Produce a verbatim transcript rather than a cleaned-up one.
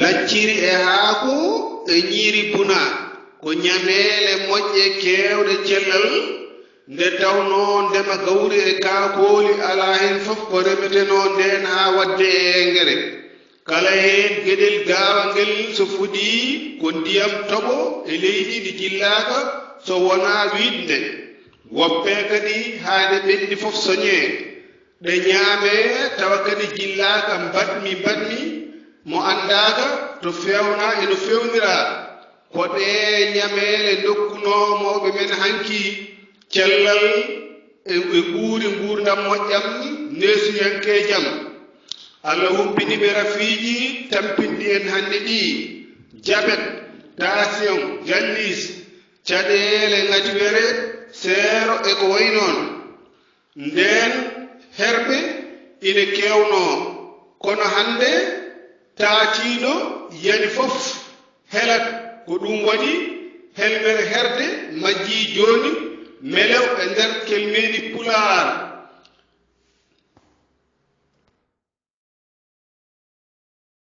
Lacciri e haako e ñiiri buna ko ñameele moƴƴe keewɗe cellal, nde tawnoo ndema gawri e kaakooli alaa heen fof ko remetenoo ndeen haa waɗde e engrais. Kala heen geɗel gaawangel so fuɗii ko ndiyam toɓo e leydi ndi jillaaka so wonaa wiɗnde. Woppee kadi haa nde ɓenndi fof soñee. Ɗe ñaamee tawa kadi jillaaka mbaɗmi mbaɗmi mo anndaaka to feewnaa e no feewniraa. Ko ɗee ñameele ndokkunoo mawɓe men hanki cellal e ɓuri nguurndam moƴƴam neesuyankeejam. Allah humpini ɓe rafiiji tampinɗi en hannde ɗii, jabet, taasiyoŋ, jalliis, caɗeele ŋatiwere, seero e ko wayi noon. Ndeen herɓe ine keewnoo, kono hannde taatiiɗo yani fof helat. Ko ɗum waɗi helmere herde majjii jooni melew e nder kelmeeli Pulaar.